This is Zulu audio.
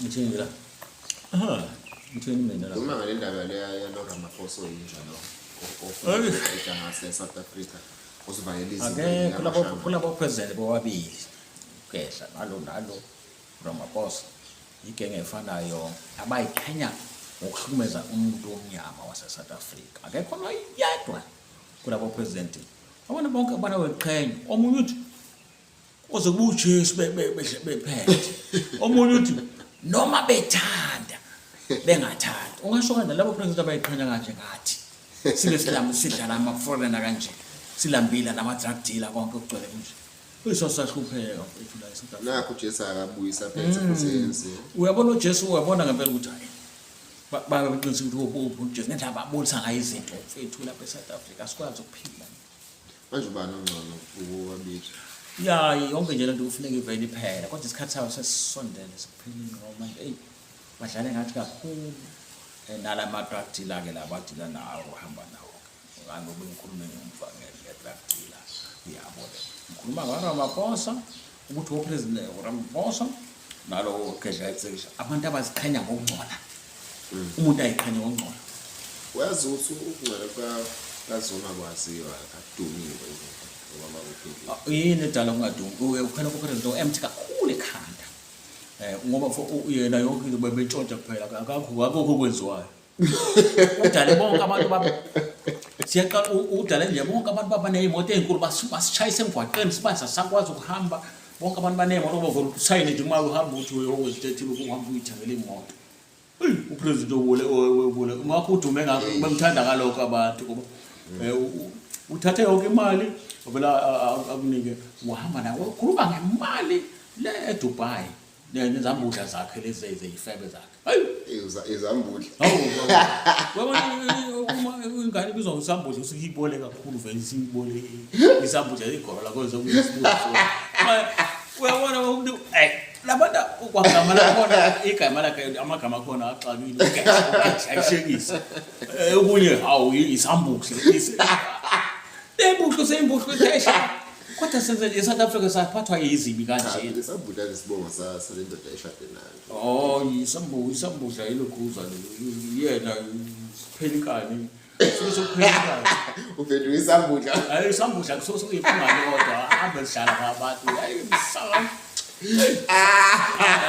Ngithini la? Aha, ngithini mina la? Uma ngale ndaba leya yalo Ramaphosa oyinja lo Ay. ofuna ngase South Africa usivalela izinto Akekho labo ey'ngamashamba. kulabo president bobabili. Kehla nalo nalo Ramaphosa. Igenge efanayo abayiqhenya ngokuhlukumeza umuntu omnyama wase South Africa. Akekho noyedwa kulabo president. Abona bonke abana weqhenya. Omunye uthi kuze kube uJesu bephethe. Omunye uthi noma bethanda bengathanda. Ungasho kanjani labo president abayiqhenya kanje ngathi sibe silam sidlala ama foreigner kanje silambile nama drug dealer konke kugcwele kunje. Uyisosahlupheka mfethu la eSouth Africa. Nakho uJesu akabuyisa phethe futhi ANC. Uyabona uJesu, uyabona ngempela ukuthi hayi babeqinisa ukuthi uphi uJesu ngendlela ababonisa ngayo izinto mfethu lapha eSouth Africa asikwazi ukuphila. Manje ubani ongcono kubabili? Ya, yonke nje lento kufuneka ivele iphele, kodwa isikhathi sayo sesisondele sekupheleni ngoba manje eyi badlale ngathi kakhulu. Nala ma-drug dealer-ke la badila nawo uhamba nawo ngani ngoba ngikhulume ngomvangeli nge-drug dealer yabo le ngikhuluma ngaRamaphosa ukuthi wopresident uRamaphosa nalo Gedla abantu abaziqhenya ngokungcola, umuntu ayiqhenya ngokungcola. Uyazi ukuthi ukungcola kaZuma kwaziwa akudumile ngoba kuphilile. Yini edala kungadumi? Uphela kupresident o-empty kakhulu ekhanda, ngoba yena yonke into bebentshontsha kuphela, akakho akukho okwenziwayo. Udale bonke abantu baba siyaqala udale nje bonke abantu baba ney'moto ey'nkulu basishayisa emgwaqeni sibanzi asisakwazi ukuhamba. Bonke abantu baney'moto ngoba vele usayine nje uma uhamba uthi uyokwenza into ethile uhamba uyithengele imoto. Eyi, upresident obule obule ngakho udume ngakho bemthanda ngalokho abantu ngoba uthathe yonke imali vele akunike uhamba nawe ukhuluma ngemali le eDubai nezambudla zakhe lezi zeyifebe zakhe. Hayi. Izambudla. Hawu, uma ingane ibizwa ngesambudla usuke ibole kakhulu vele isibole isambudla igolo lakho sokuyisibuzo. Uyabona umuntu eh labantu kwagama lakhona igama lakhe amagama akhona axakile ayishekisa. Okunye hawu isambudla. Imbuhlu seyimbuhlu ithesha. Kodwa senze eSouth Africa saphathwa yizibi kanje. Isambudla lesibongo sale ndoda eshade nayo. Oh, isambudla ilokhuza yena siphela inkani. Suke sokuphela inkani. Uphenduka isambudla. Hayi, isambudla kusuke sekuyiphungane kodwa ahambe sidlala ngabantu. Hayi, msaka.